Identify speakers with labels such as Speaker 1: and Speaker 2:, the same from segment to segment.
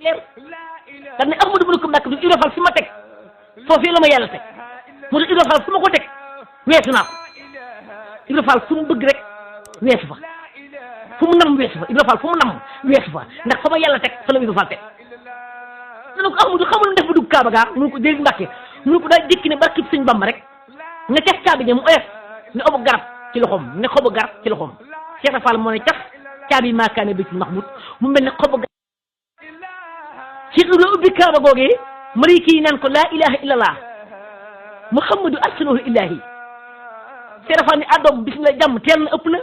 Speaker 1: leer dañ ne Ahmadu mu ne ko Mbàkke du Ibra Fall fi ma teg foofii la ma yàlla teg moo tax Ibra Fall fu ma ko teg weesu naa ko Ibra Fall fu mu bëgg rek weesu fa fu mu nam weesu fa Ibra Fall fu mu nam weesu fa ndax fa ma yàlla teg fa la Ibra Fall teg dana ko Ahmadu xamul def ba dugg Kaaba gaa mu ne ko dégg Mbàkke mu ne ko daal dikki ne barkib Sëñ Bamba rek nga teg caabi ja mu oyof ne obu garab ci loxoom ne xobu garab ci loxoom Cheikh Fall moo ne cas caabi maakaane bi ci Mahmoud mu mel ne xobu garab Cheikh Ibra ubbi Kaaba googee maliki yi naan ko laa ilaha illallah Muhammadu arsalahu illahi Cheikh Fall ni addoom bis nga jàmm teel na ëpp na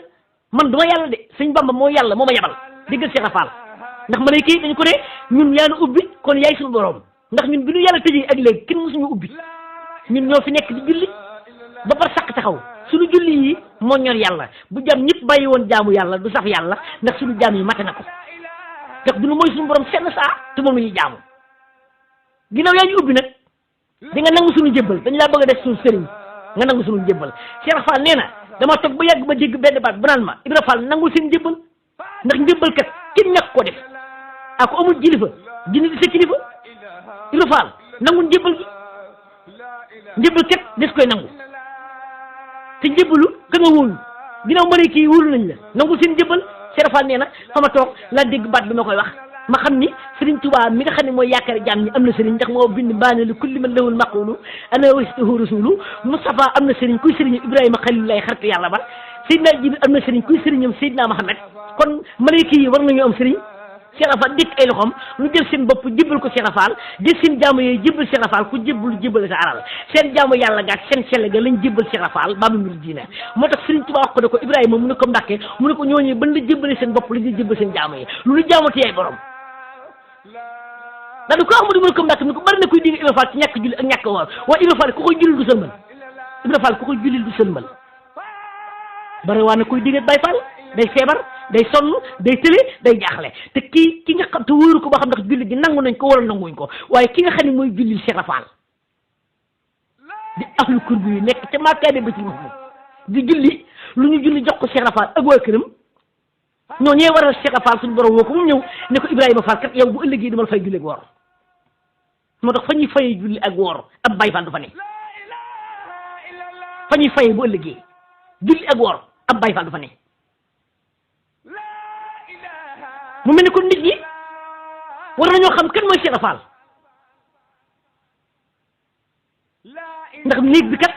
Speaker 1: man duma yàlla de Sëñ Bamba moo yàlla moo ma yabal diggal Cheikh Fall ndax maliki yi dañ ko ne ñun yaa nu ubbi kon yaay suñu borom ndax ñun bi ñu yàlla tëjee ak léegi kenn mësuñu ubbi ñun ñoo fi nekk di julli ba par sakk taxaw suñu julli yi moo ñor yàlla bu jàmm ñëpp bàyyi woon jaamu yàlla du saf yàlla ndax suñu jaam yi mate na ko ndax duñu mooy suñu borom senn saa te moom la ñuy jaamu ginnaaw yaa ñu ubbi nag di nga nangu suñu njëbbal dañ laa bëgg a def suñu sëriñ nga nangu suñu njëbbal Cheikh Fall nee na dama toog ba yàgg ba dégg benn baat bu naan ma Ibra Fall nangul seen njëbbal ndax njëbbal kat kenn ñàkk ko def ako amul kilifa dina di sa kilifa Ibra Fall nangul njëbbal gi njëbbal kat des koy nangu te njëbbalu ka nga wóolu ginnaaw ma ne kii wóolu nañ la nangul seen njëbbal Cheikh Fall nee na fa ma toog laa dégg baat bi ma koy wax ma xam ni Serigne Touba mi nga xam ne mooy yaakaar jaam ñi am na Serigne ndax moo bind mbaane li kulli man lawul maqulu ana wasihu rasulu Moustapha am na Serigne kuy Serigne Ibrahima Xalilullahi xaritu yàlla ba Seydina Jibril am na Serigne kuy Serigne Seydina Muhammad kon malayka yi war nañu am Serigne Cheikh Fall dikk ay loxoom lu jël seen bopp jébbal ko Cheikh Fall jël seen jaamu yooyu jébbal Cheikh Fall ku jébbal sa alal seen jaamu yàlla gaak seen sell ga lañ jébbal Cheikh Fall baabu mbir diine moo tax Serigne Touba wax ko ne ko Ibrahima mu ne ko Mbàkke mu ne ko ñooñu ban la jébbale seen bopp la ñuy jébbal seen jaamu yi lu ñu jaamu te yaay borom daal di ko Ahmadu mu ne ko Mbàkke mu ne ko bari na kuy digg Ibra Fall ci ñàkk julli ak ñàkk woor waaye Ibra Fall ku koy jullil du sëlmal Ibra Fall ku koy jullil du sëlmal bari waa na kuy digg Baay Fall day feebar day sonn day tële day jaaxle te ki nga xam te wóoru ko ba xam ndax julli gi nangu nañ ko wala nanguñ ko waaye ki nga xam ne mooy jullil Cheikh Fall di ahlu kur bi nekk ca maakaane ba ci moom di julli lu ñu julli jox ko Cheikh Fall ak waa këram ñoo ñee waral Cheikh Fall suñu borom woo ko mu ñëw ne ko Ibrahima Fall kat yow bu ëllëgee dama fay julli ak woor moo tax fa ñuy fayee julli ak woor ab Baay Fall du fa ne fa ñuy fayee bu ëllëgee julli ak woor ab Baay Fall du fa ne mu mel ni kon nit ñi war nañoo xam kan mooy Cheikh Fall ndax néeg bi kat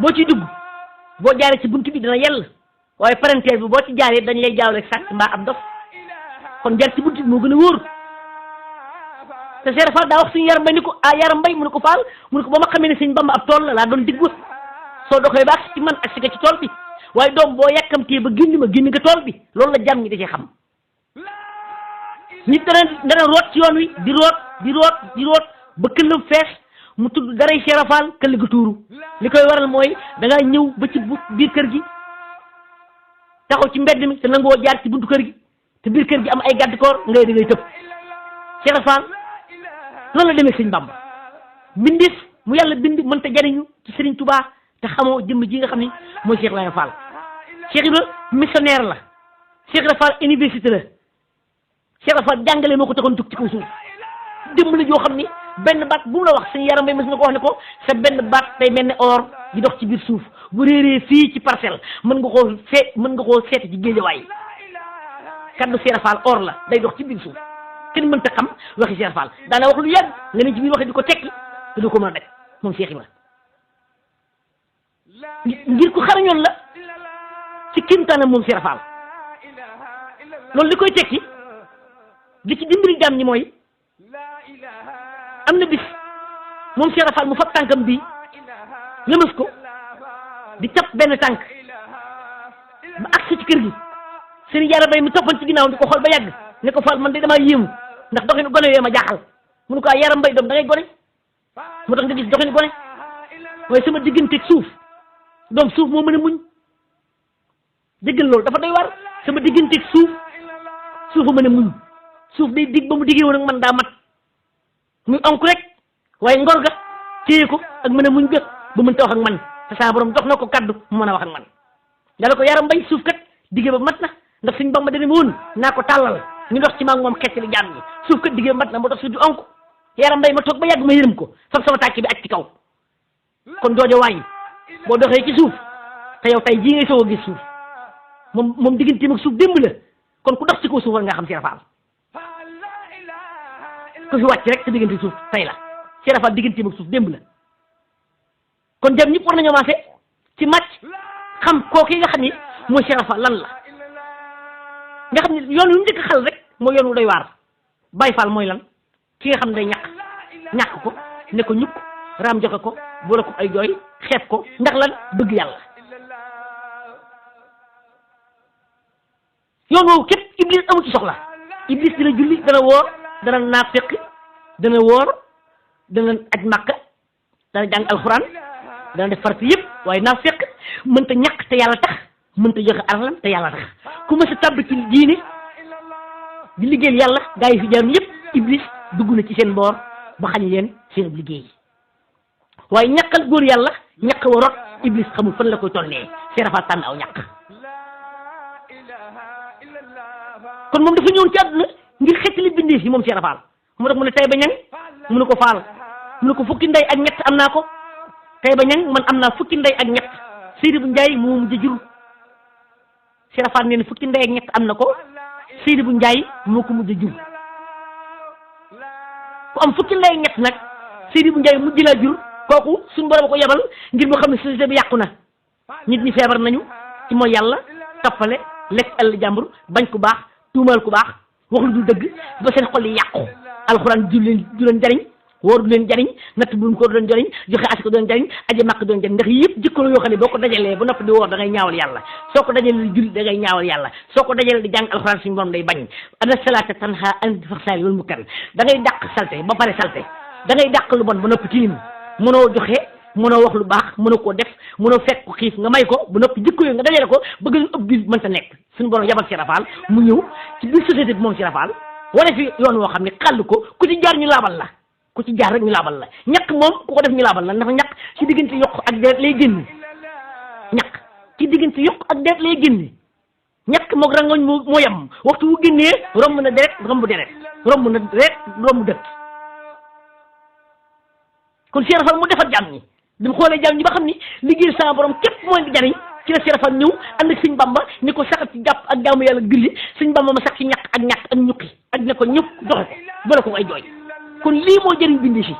Speaker 1: boo ciy dugg boo jaaree ci buntu bi dina yell waaye parenthèse bi boo ci jaaree dañ lay jaaw rek sàcc mbaa ab dof kon jaar ci buntu bi moo gën a wóor te Cheikh Fall daa wax suñu yaram mbay ni ko yaram mbay mu ne ko Fall mu ne ko ba ma xamee ne Sëñ Bamba ab tool la laa doon diggu soo doxee ba ak ci man ak si nga ci tool bi waaye doom boo yàkkamtee ba génn ma génn nga tool bi loolu la jàmm ñi da cee xam nit dana root ci yoon wi di root ba këllam fees mu tudd daray Cheikh Fall këll ga tuuru li koy waral mooy da ngaa ñëw ba ci biir kër gi taxaw ci mbedd mi te nangoo jaar ci buntu kër gi te biir kër gi am ay gàddikoor ngay da ngay tëb Cheikh Fall loolu la demee Sëñ Bamba mbindis mu yàlla bind mënta jariñu ci Serigne Touba te xamoo jëmm ji nga xam ni mooy Cheikh Ibrahima Fall Cheikh Ibrahima missionnaire la Cheikh Ibrahima Fall université la Cheikh Ibrahima Fall jàngale moo ko taxoon tukki ci kaw suuf jëmm la joo xam ni benn baat bu mu la wax suñu yaram bay mës na ko wax ne ko sa benn baat day mel ne or di dox ci biir suuf bu réeree fii ci parcelle mën nga koo seeti ci géejawaay kaddu Cheikh Fall or la day dox ci biir suuf kenn mënta xam waxi Cheikh Fall daana wax lu yàgg nga ne ci biir waxi di ko tekki te du ko mën a def moom Cheikh Ibrahima ngir ko xarañoon la ci kéemtaanam moom Cheikh Fall loolu li koy tekki di ci dimbali jàmm ñi mooy am na bis moom Cheikh Fall mu fab tànkam bi lëmas ko di cap benn tànk ba agsi ci kër gi sëriñ Jaara Bay mu toppan ci ginnaaw di ko xool ba yàgg ne ko Fall man de damaa yéemu ndax doxinu gone yooyu ma jaaxal mu ne ko Yaram Mbay doom da ngay gone moo tax nga gis doxinu gone waaye sama digganteeg suuf doom suuf moo mën a muñ déggal loolu dafa doy war sama digganteeg suufa mën a muñ suuf day dig ba mu diggee woon ak man daa mat muy onk rek waaye ngor ga téye ko ak mën a muñ ga ba mënta wax ak man te saa borom jox na ko kaddu mu mën a wax ak man dala ko Yaram Mbay suuf kat diggee ba mat na ndax Sëñ Bamba dana woon naa ko tàllal ñu dox ci maag moom xeet li jaam ñi suuf kat diggee mat na ma dox si du onk yaram mbay ma toog ba yàgg ma yërëm ko fab sama tàcc bi ak ci kaw kon joojo wàññi boo doxee ci suuf te yow tey jii ngay soog a gis suuf moom digganteem ak suuf démb la kon ku dox ci kaw suuf war nga xam Cheikh Fall ku fi wàcc rek te diggante suuf tey la Cheikh Fall digganteem ak suuf démb la kon jam ñëpp war nañoo maase ci màcc xam kooku nga xam ni mooy Cheikh Fall lan la nga xam ni yoon yu njëkk xal rek mooy yoon wu doy waar Baye Fall mooy lan ki nga xam ne day ñàkk ko ne ko ñukk raam joxe ko boole ko ay jooy xeeb ko ndax lan bëgg yàlla yoon woowu képp iblis amu ci soxla iblis dina julli dana woor dana naafeq dana woor dana aj màkka dana jàng alxuraan dana def farata yëpp waaye naafeq mënta ñàkk te yàlla tax mënta joxe alalam te yàlla tax ku ma sa tàbb ci diine di liggéeyal yàlla gaa yi fi jaaroon yëpp iblis dugg na ci seen boor ba xañ leen seen liggéey waaye ñàkkal góor yàlla ñàkk wa rot iblis xamul fan la koy tollee Cheikh Fall tànn aw ñàkk kon moom dafa ñëwoon ci àdduna ngir xettali bindee fi moom Cheikh Fall mu tax mu ne tay ba ñang mu ne ko Fall mu ne ko fukki ndey ak ñett am naa ko tay ba ñang man am naa fukki ndey ak ñett Seydi bu Njaay moo mujj jur Cheikh Fall nee na fukki ndey ak ñett am na ko Seydi bu Njaay moo ko mujj jur ku am fukki ndey ak ñett nag Seydi bu Njaay mujj laa jur kooku suñu borom ko yebal ngir mu xam ne société bi yàqu na nit ñi feebar nañu ci mooy yàlla toppale lekk àll jàmbur bañ ku baax tuumaal ku baax wax lu dul dëgg ba seen xol yi yàqu alxuraan du leen jariñ wóor du leen jariñ natt bu ko du leen jariñ joxe asaka du leen jariñ aje màkk du leen jariñ ndax yëpp jikko yoo xam ne boo ko dajalee ba noppi di woor da ngay ñaawal yàlla soo ko dajalee di julli da ngay ñaawal yàlla soo ko dajalee di jàng alxuraan suñu borom day bañ ana salaata tanha anil fahsaa'i wal munkar da ngay dàq salte ba pare salte da ngay dàq lu bon ba noppi tilim mënoo joxe mënoo wax lu baax mënoo koo def mënoo fekk ko xiif nga may ko ba noppi jikko yooyu nga dajale ko bëgg leen ëpp bi mën ta nekk suñu borom yabal Cheikh Fall mu ñëw ci biir société bi moom Cheikh Fall wane fi yoon woo xam ne xàll ko ku ci jaar ñu laabal la ku ci jaar rek ñu laabal la ñàkk moom ku ko def ñu laabal la ndax ñàkk ci diggante yokk ak deret lay génn ñàkk ci diggante yokk ak deret lay génn ñàkk moog rangoñ moo yem waxtu wu génnee romb na deret romb deret romb dët kon Cheikh Fall mu defar jàmm ñi bi mu xoolee jàmm ñi ba xam ni liggéey sama borom képp mooy di jariñ ci la Cheikh Fall ñëw ànd ak sëñ Bamba ni ko saxat ci jàpp ak jaamu yàlla julli sëñ Bamba ma sax ci ñàkk ak ñukki ak ne ko ñëpp joxe ko boole ko ay jooy kon lii moo jëriñ bindi fi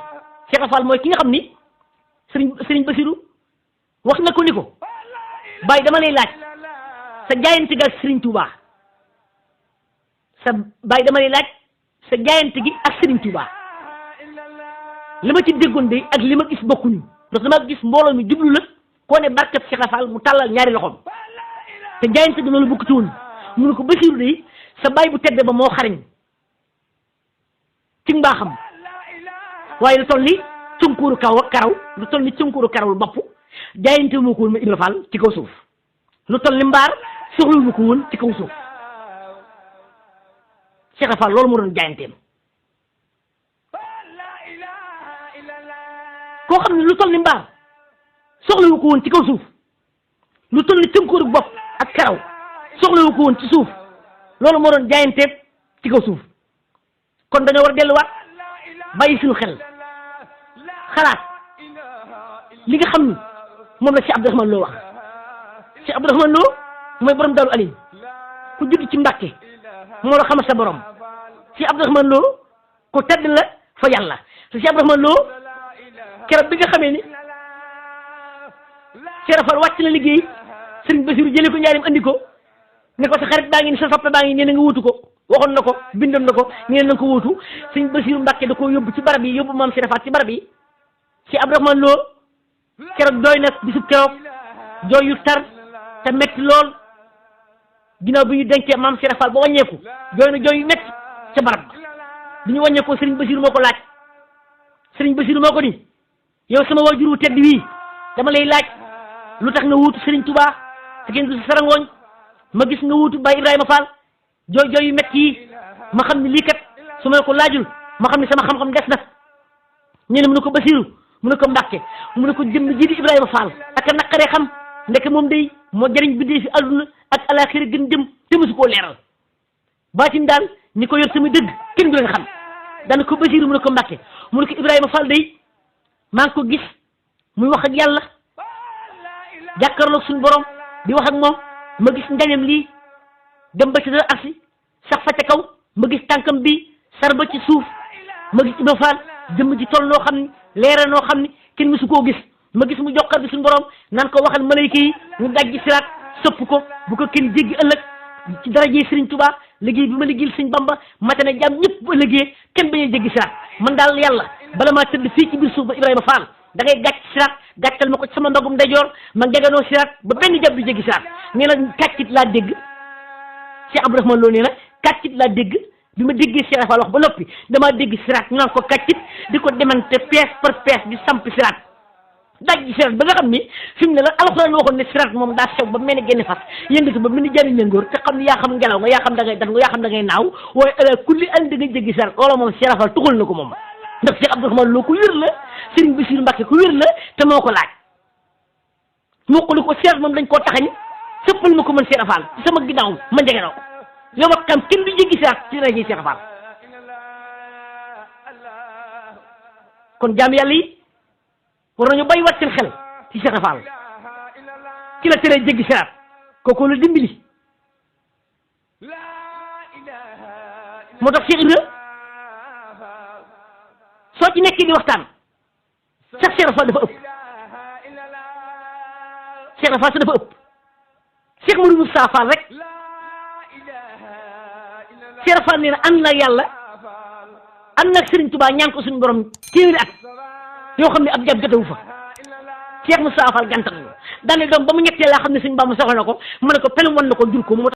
Speaker 1: Cheikh Fall mooy ki nga xam ni sëriñ Basiru wax na ko ni ko bàyyi dama lay laaj sa jaayante gi ak sëriñ Touba sa jaayante gi ak sëriñ Touba li ma ci déggoon de ak li ma gis bokkuñu ndax dama gis mbooloo mi jublu la koo ne barkat Cheikh Fall mu tàllal ñaari loxoom te jaayante gi loolu bokkuti woon mu ne ko Basiru de sa baay bu tedde ba moo xariñ ci mbaaxam waaye lu toll ni cunkuuru karaw lu toll ni cunkuuru karawul bopp jaayante moo ko woon ma Ibra Fall ci kaw suuf lu toll ni mbaar soxlu ma ko woon ci kaw suuf Cheikh Fall loolu moo doon jaayanteem koo xam ne lu toll ni mbaar soxlawu ko woon ci kaw suuf lu toll ni tënkóoru bopp ak karaw soxlawu ko woon ci suuf loolu moo doon jaayanteem ci kaw suuf kon dañoo war a delluwaat bàyyi suñu xel xalaat li nga xam ni moom la Cheikh Abdourahmane Lo wax Cheikh Abdourahmane Lo mooy borom Daaru Alim ku judd ci Mbàkke moo la xamal sa borom Cheikh Abdourahmane Lo ku tedd la fa yàlla te Cheikh Abdourahmane Lo keroog bi nga xamee ni Cheikh Fall wàcc na liggéey sëriñ Basiru jëlee ko njaarim andi ko ne ko sa xarit baa ngi ni sa soppe baa ngi nee na nga wuutu ko waxoon na ko bindoon na ko nee na nga ko wuutu sëriñ Basiru Mbàkke da koo yóbbu ci barab yi yóbbu maam Cheikh Fall ci barab yi Cheikh Abdourahmane Lo keroog jooy na bisub keroog jooy yu tar te metti lool ginnaaw bi ñu dencee maam Cheikh Fall ba wàññeeku jooy na jooy yu metti ca barab bi ñu wàññeekoo sëriñ Basiru moo ko laaj sëriñ Basiru moo ko ni yow sama waajur wu tedd wii dama lay laaj lu tax nga wuutu Serigne Touba te kenn du si sarangooñ ma gis nga wuutu Baye Ibrahima Fall jooy jooy yu métti yi ma xam ne lii kat su ma ko laajul ma xam ne sama xam-xam des na ñu ne mu ne ko Basiru mu ne ko Mbàkke mu ne ko jëmm ji di Ibrahima Fall ak a naqaree xam ndeke moom day moo jëriñ bindee fi àdduna ak alaaxira gën jëm te mosu koo leeral baatin daal ñi ko yor tamit dëgg kenn du leen xam dana ko Basiiru mu ne ko Mbàkke mu ne ko Ibrahima Fall day maa ngi ko gis muy wax ak yàlla jàkkaarloog suñu borom di wax ak moom ma gis ngañam lii dem ba ci dara agsi sax fa ca kaw ma gis tànkam bi sar ba ci suuf ma gis Ibrahima Fall jëmm ji toll noo xam ni leere noo xam ni kenn mësu koo gis ma gis mu joxar bi suñu borom naan ko waxal malayka yi ñu dajji siraat sëpp ko bu ko kenn jéggi ëllëg ci darajee Sëriñ Tuubaa liggéey bi ma liggéeyal Sëriñ Bamba mate na jàmm ñëpp bu ëllëgee kenn bañ a jéggi siraat man daal yàlla bala maa tëdd fii ci biir suuf ba Ibrahima Fall da ngay gàcc siraat gàccal ma ko ci sama ndogum ndeyjoor ma geganoo siraat ba benn jàpp du jéggi siraat nee na kàccit laa dégg Cheikh Abdourahmane Lo nee na kàccit laa dégg bi ma déggee Cheikh Fall wax ba noppi damaa dégg siraat ñu naan ko kàccit di ko demante pees par pees di samp siraat daj siraat ba nga xam ni fi mu ne la alxuraan waxoon ne siraat moom daa sew ba mel ni génn fas yëngatu ba mel ni jariñ ngóor te xam ne yaa xam ngelaw nga yaa xam da ngay dat nga yaa xam da ngay naaw waaye ala kulli al da nga jéggi siraat loola moom Cheikh Fall tuxal na ko moom ndax Cheikh Abdourahmane Lo ku wér la Serigne Bassirou Mbacké ku wér la te moo ko laaj moo ko li ko siraat moom dañ koo taxañ sëppal ma ko mën Cheikh Fall ci sama ginnaaw ma njegenoo ko yow ak xam kenn du jéggi siraat ci rajo Cheikh Fall kon jaam yàlla yi war nañu bay wat seen xel ci Cheikh Fall ci la tere jéggi siraat kooku la dimbali moo tax Cheikh Ibra soo ci nekkee di waxtaan sax Cheikh Fall dafa ëpp Cheikh Fall sax dafa ëpp Cheikh Modou Moussa Fall rek Cheikh Fall nee na ànd na yàlla ànd nag Serigne Touba ñaan ko suñu borom téeméeri at yoo xam ne ab jàpp jotewu fa Cheikh Moussa Fall gàntal na daane doom ba mu ñettee laa xam ne suñu Bamba soxla na ko mu ne ko pelum wan na ko jur ko